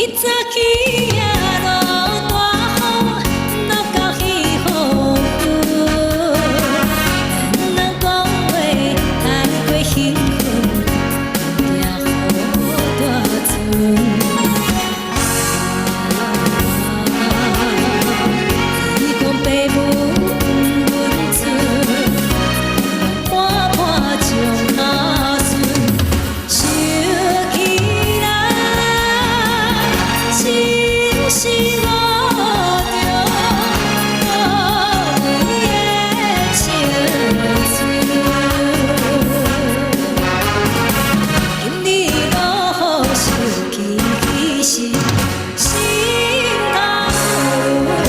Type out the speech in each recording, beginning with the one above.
彼早起仔落大雨，落到彼予昏。咱人講話太過興奮，驚予大船。啊，伊講爸母阮厝，半伴將阿孫想起來，真是無著倒位的青春。今日落雨想起彼時，心頭有。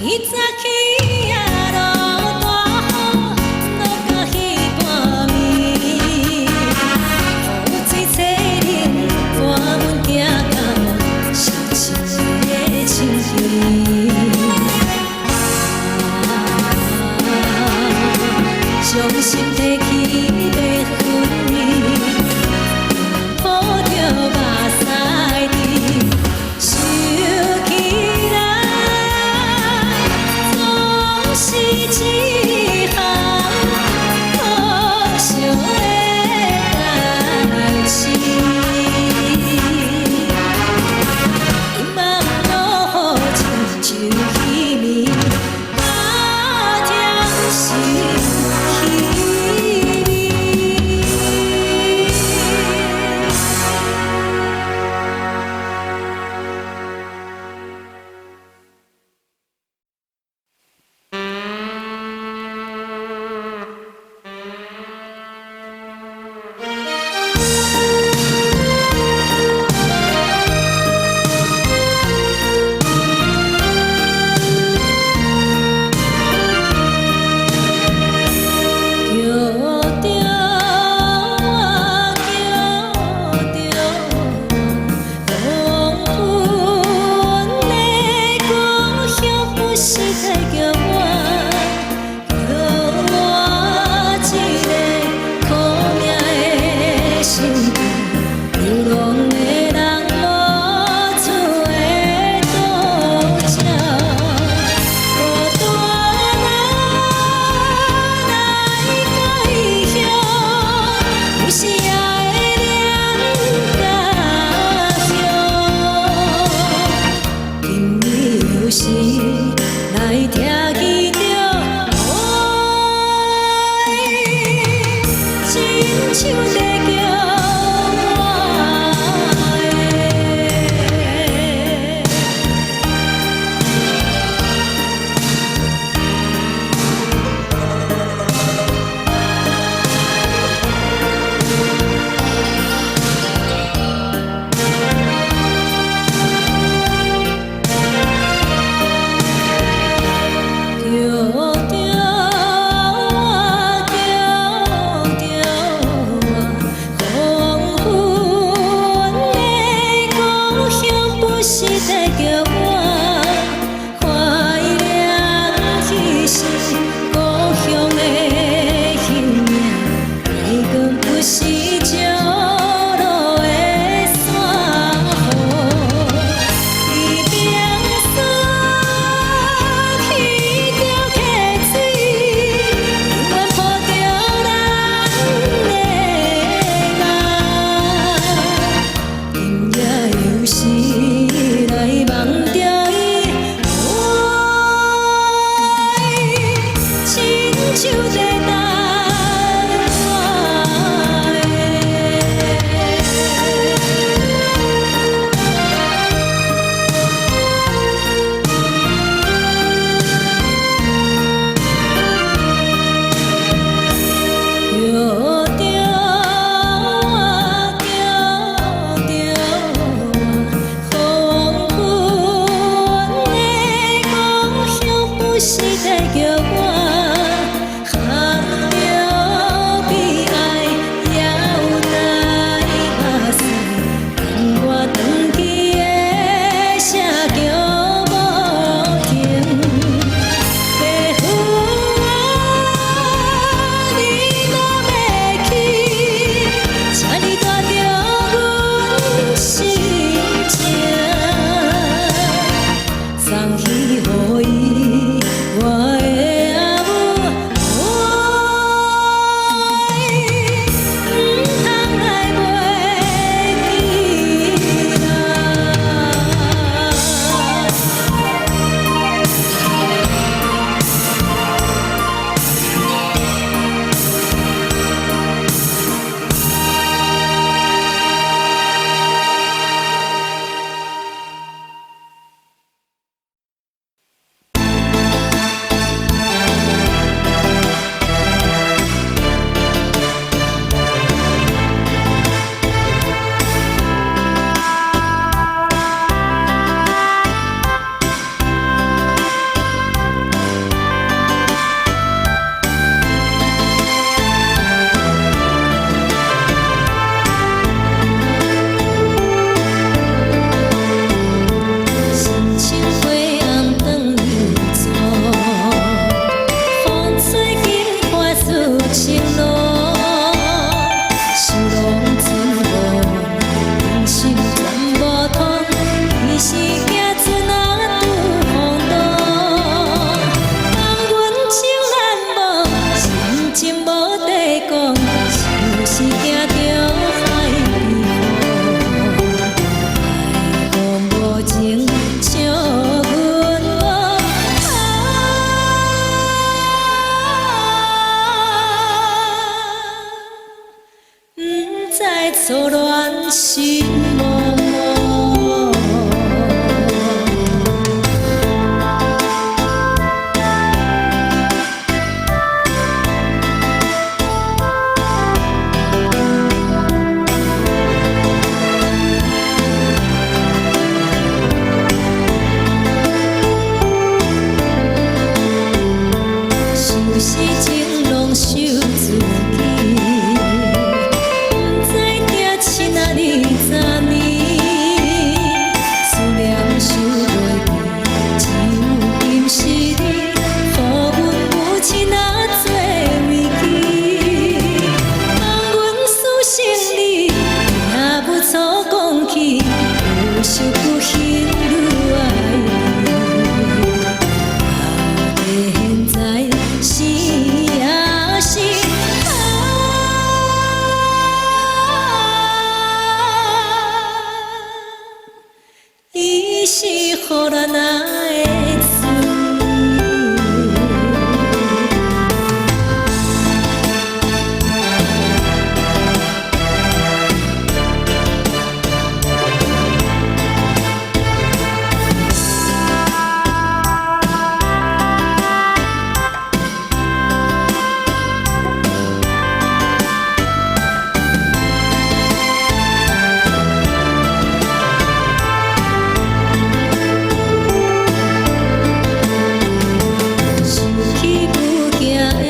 彼早起仔落大雨，落到彼半暝，雨水凄冷，伴阮行到熟悉的深坑。啊，傷心提起欲分離，抱著目屎滴，想起來總是一項可惜的代誌。今晚落雨，親像彼暝，加添心稀微。叫著我，叫著我，黃昏的故鄉不是在叫我，叫我這个苦命的身軀，流浪的人無厝的倒照，孤單人來到異鄉，有時也會念家鄉。今日有時來聽見著我，親像在叫我的。叫著我，叫著我，若會醉。想起母行的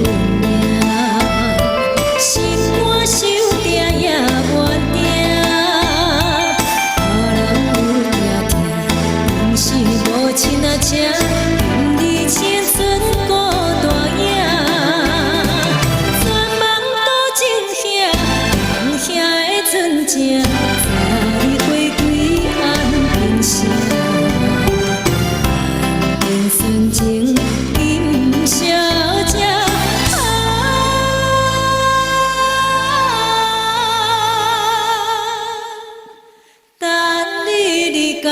運命，心肝傷痛也願定。予人有疼痛，阮是無親啊情，你青春孤單影。全網多情兄，兄的純情，知你回歸安平城。安平純情金小姐。啊，等你離港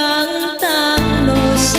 東落城。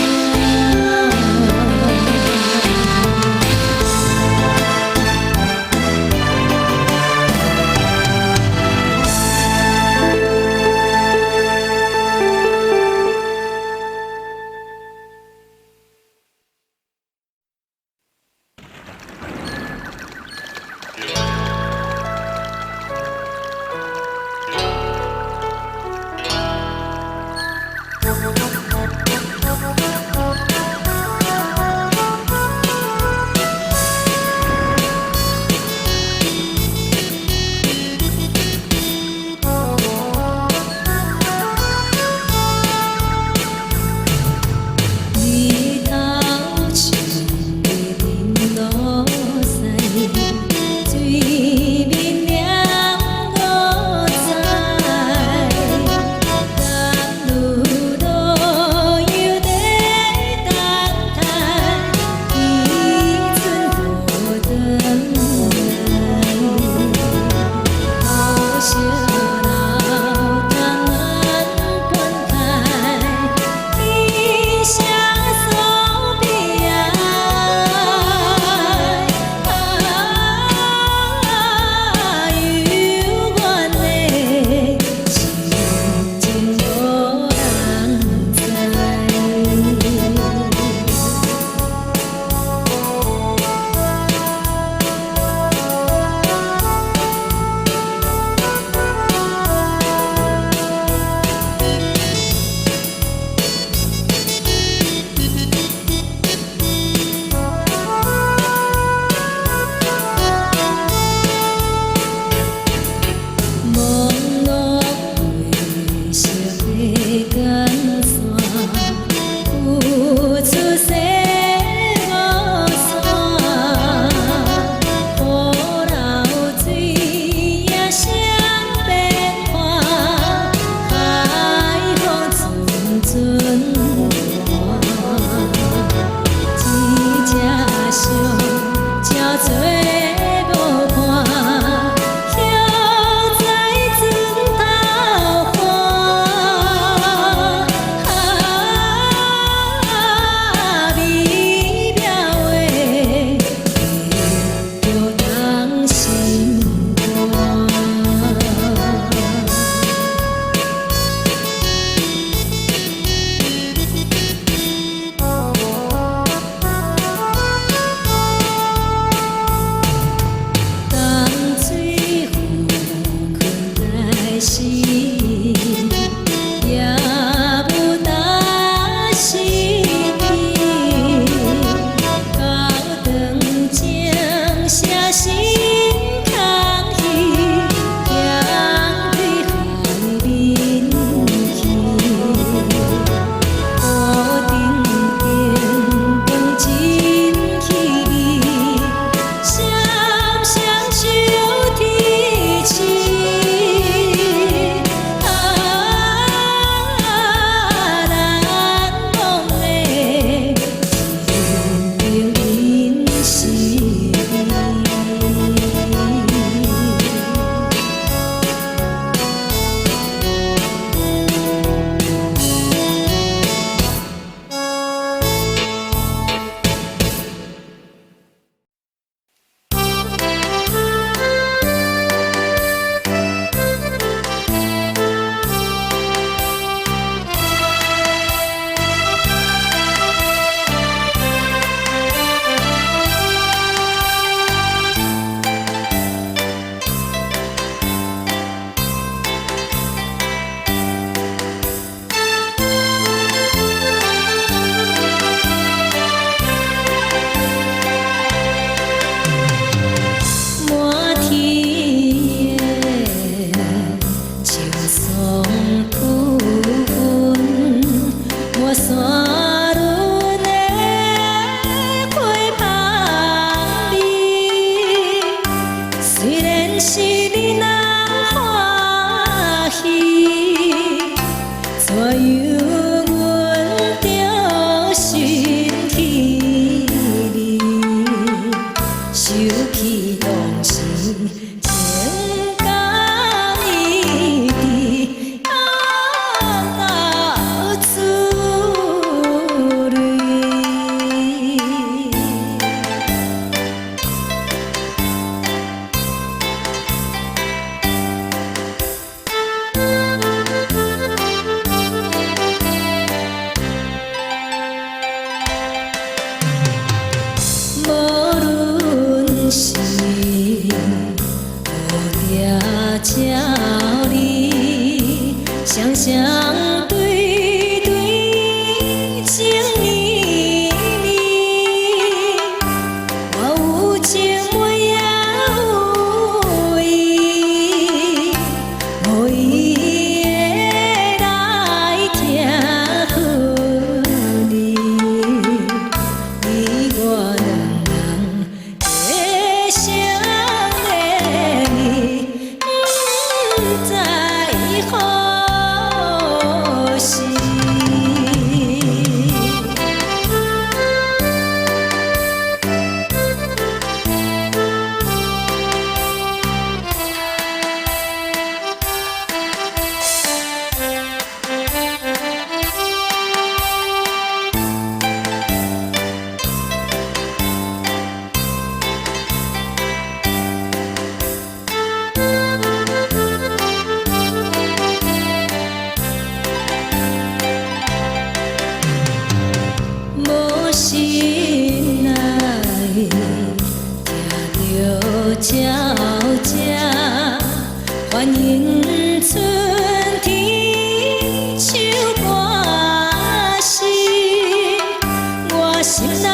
心內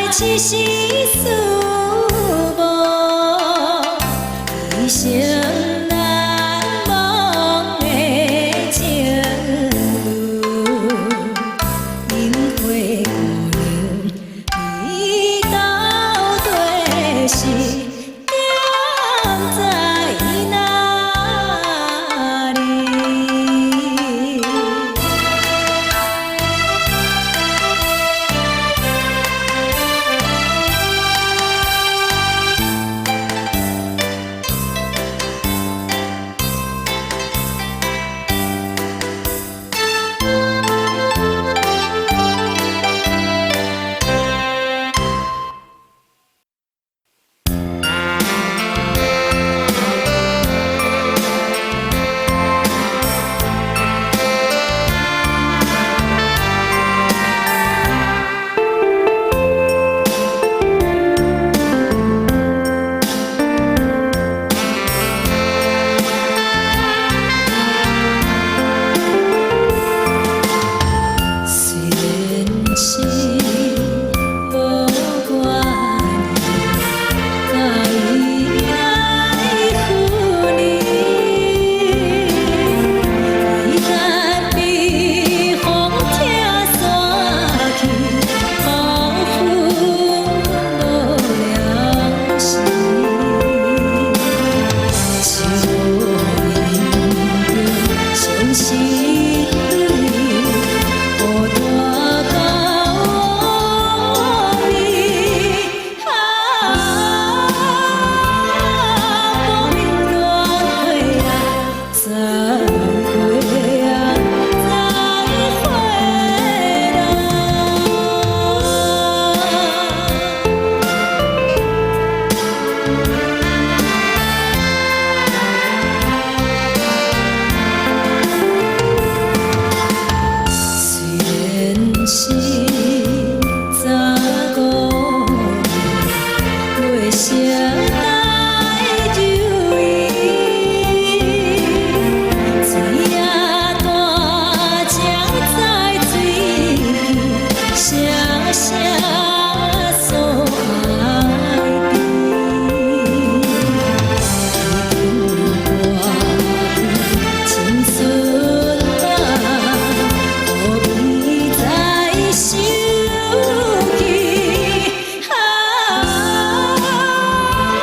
一絲思慕，一生難忘的情侶，櫻花姑娘，你到底是踮在哪裡？雖然是無關係，佮伊來赴離，一旦被風拆散去，後悔無了時。一無因著傷心淚，孤單到烏暝。啊，無眠戀花啊，再會啊，再會啦。雖然是早暝，月色帶酒意，水仔大江在水邊，聲聲訴愛甜。已經過去青春啊，何必再想起？啊，無緣戀花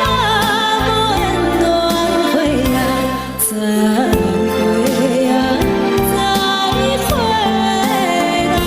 啊，再會啊，再會啦。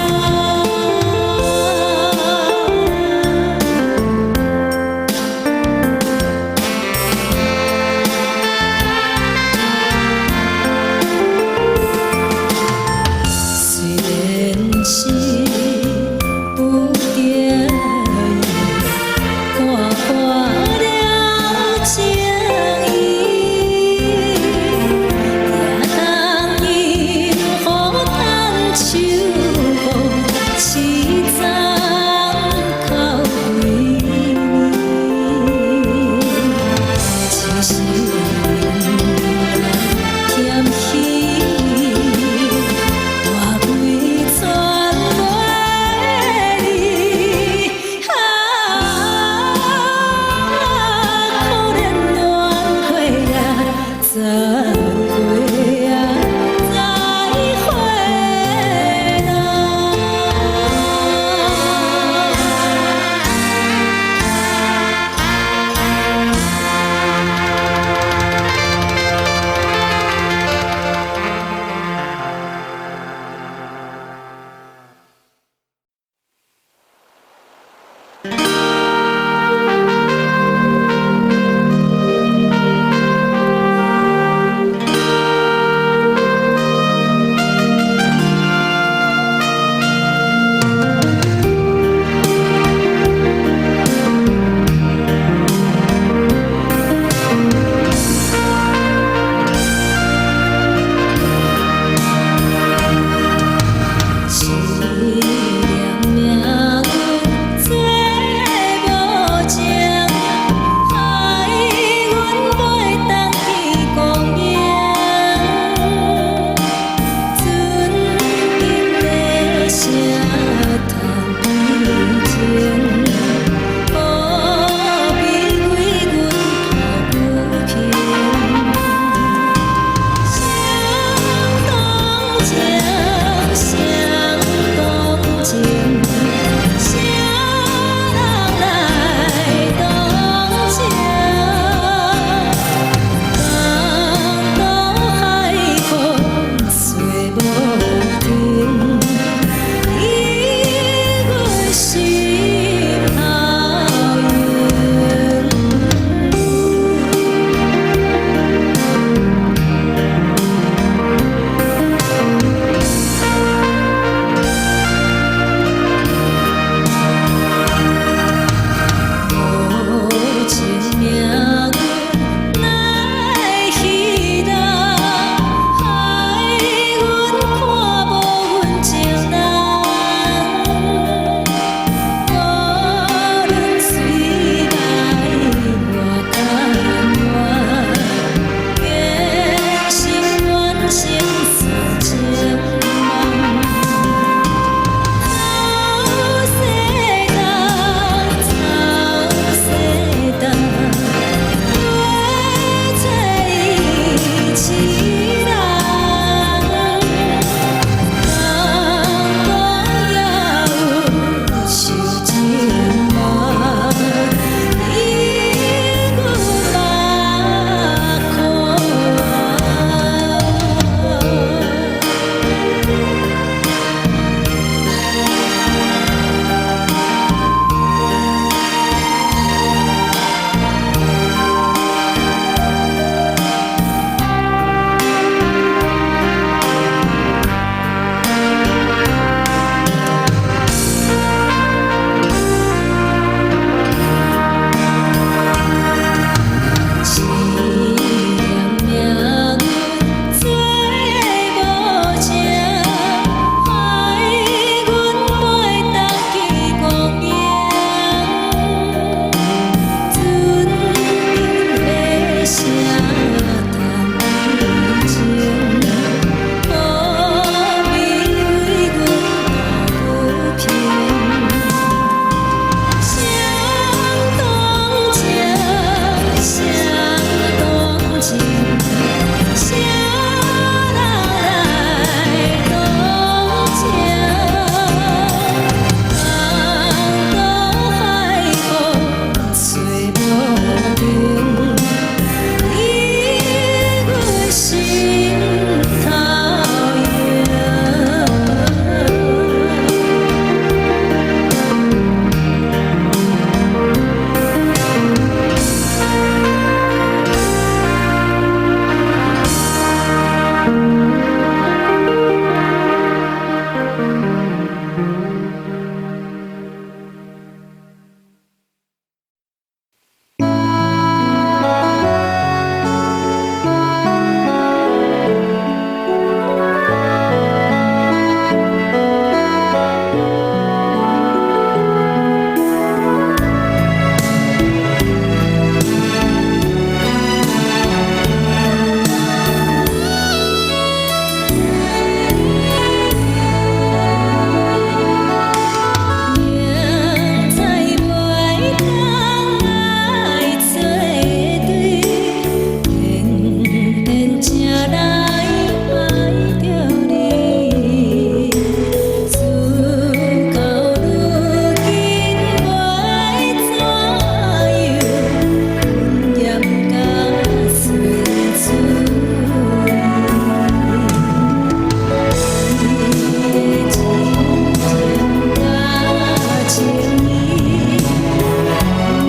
情意，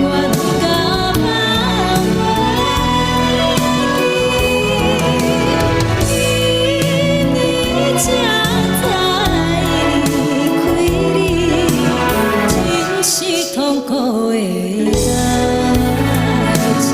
永遠共放袂記。今年才知離開你，真是痛苦的代誌。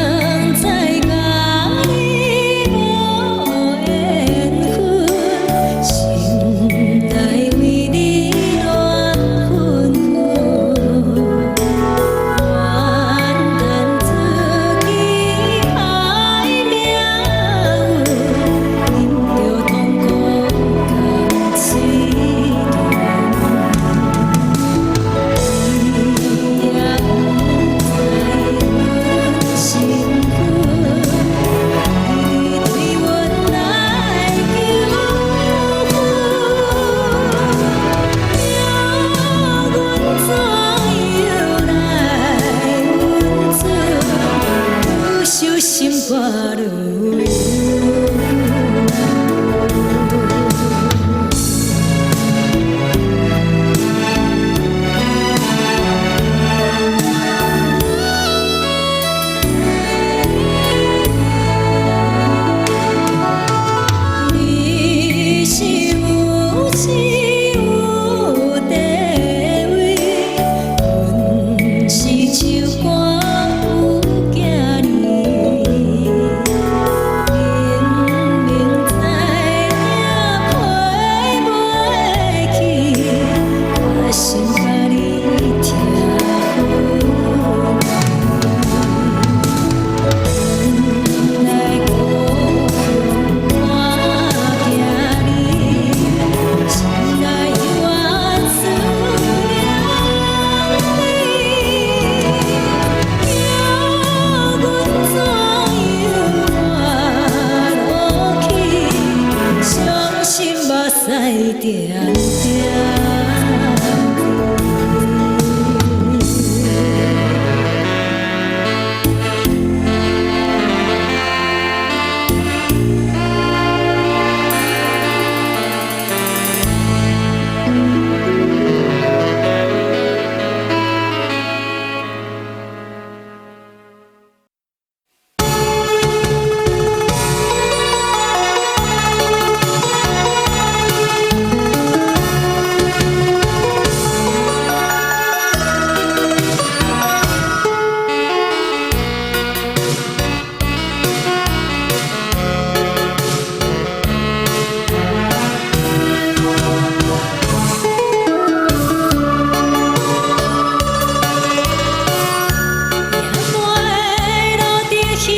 明知佮你無緣分，心內為你亂紛紛，怨嘆自己害命運，忍著痛苦甘喙唇。你也毋知阮身份，你對阮來求婚，叫阮怎樣來忍住，不受心肝愈憂。你是有錢有地位，阮是手肝有囝兒。明明知影陪袂去，決心共你拆分。阮來故鄉看囝兒，心內猶原思念你。叫阮怎樣活落去？傷心目屎定定。夜袂落伫彼暝，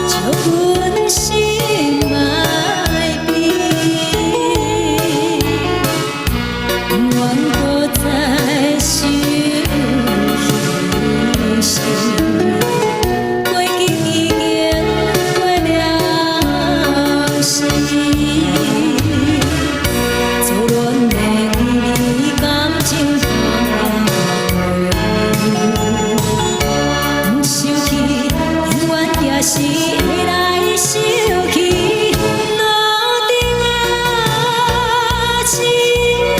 祝阮心莫悲，不愿閣再受彼时，過去已經過了時。初戀的你感情放毋生氣，永遠也是會來生氣。路頂啊，只有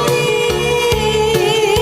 你。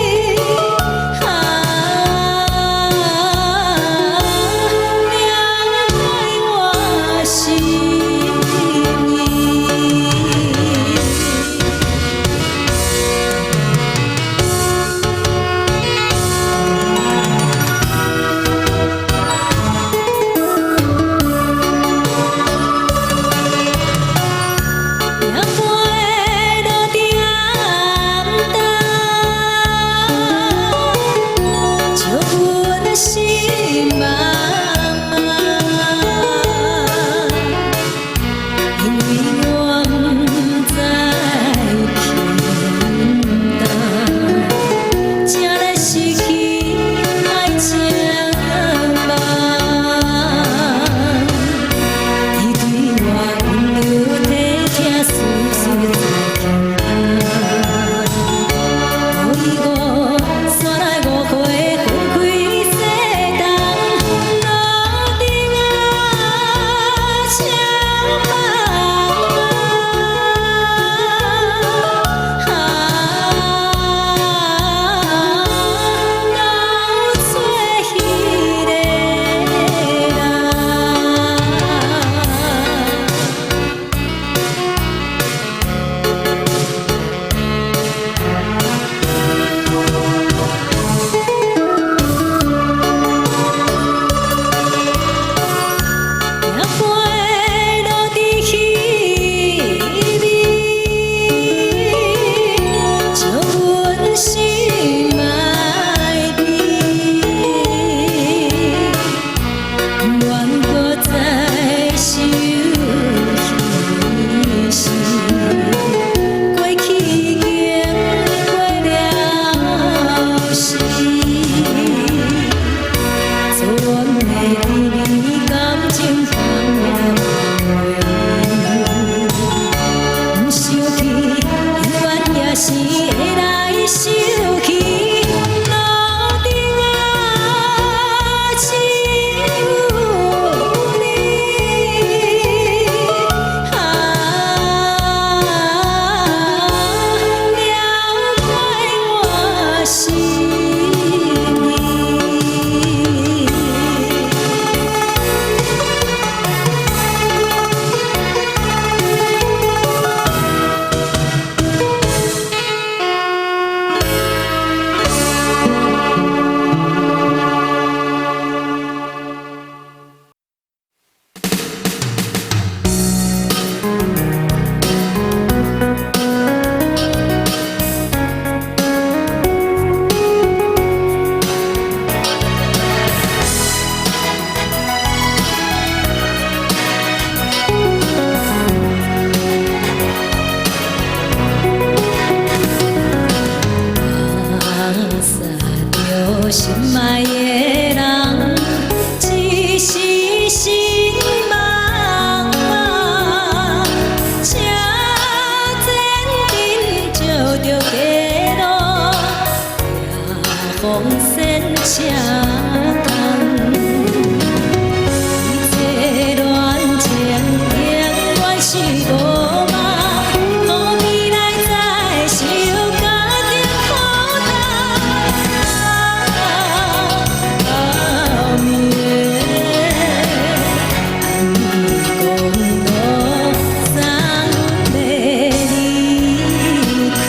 線車通。這戀情永遠是無夢，無未來再受家庭苦痛。後面按呢公路送阮的離開。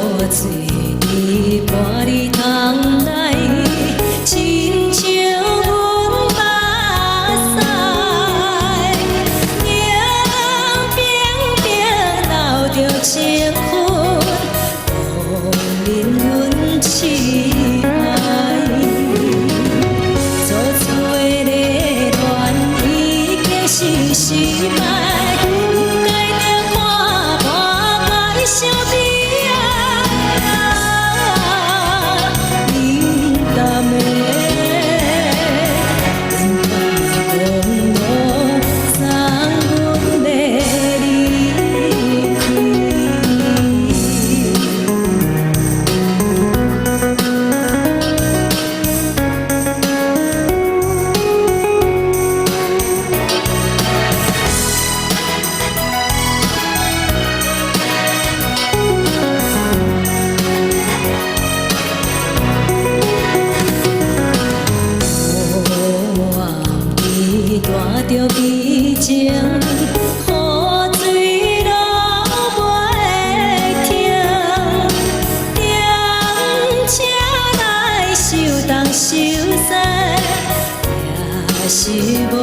雨水伫玻璃窗內，親像阮目屎，冷冰冰留著情分，予阮痴愛。做厝的戀已經是失敗，應該著看破該傷悲哀。冷淡的煙公路送阮的離開。黑暗裡帶著悲情，雨水落袂停，踮車內受東受西，也是無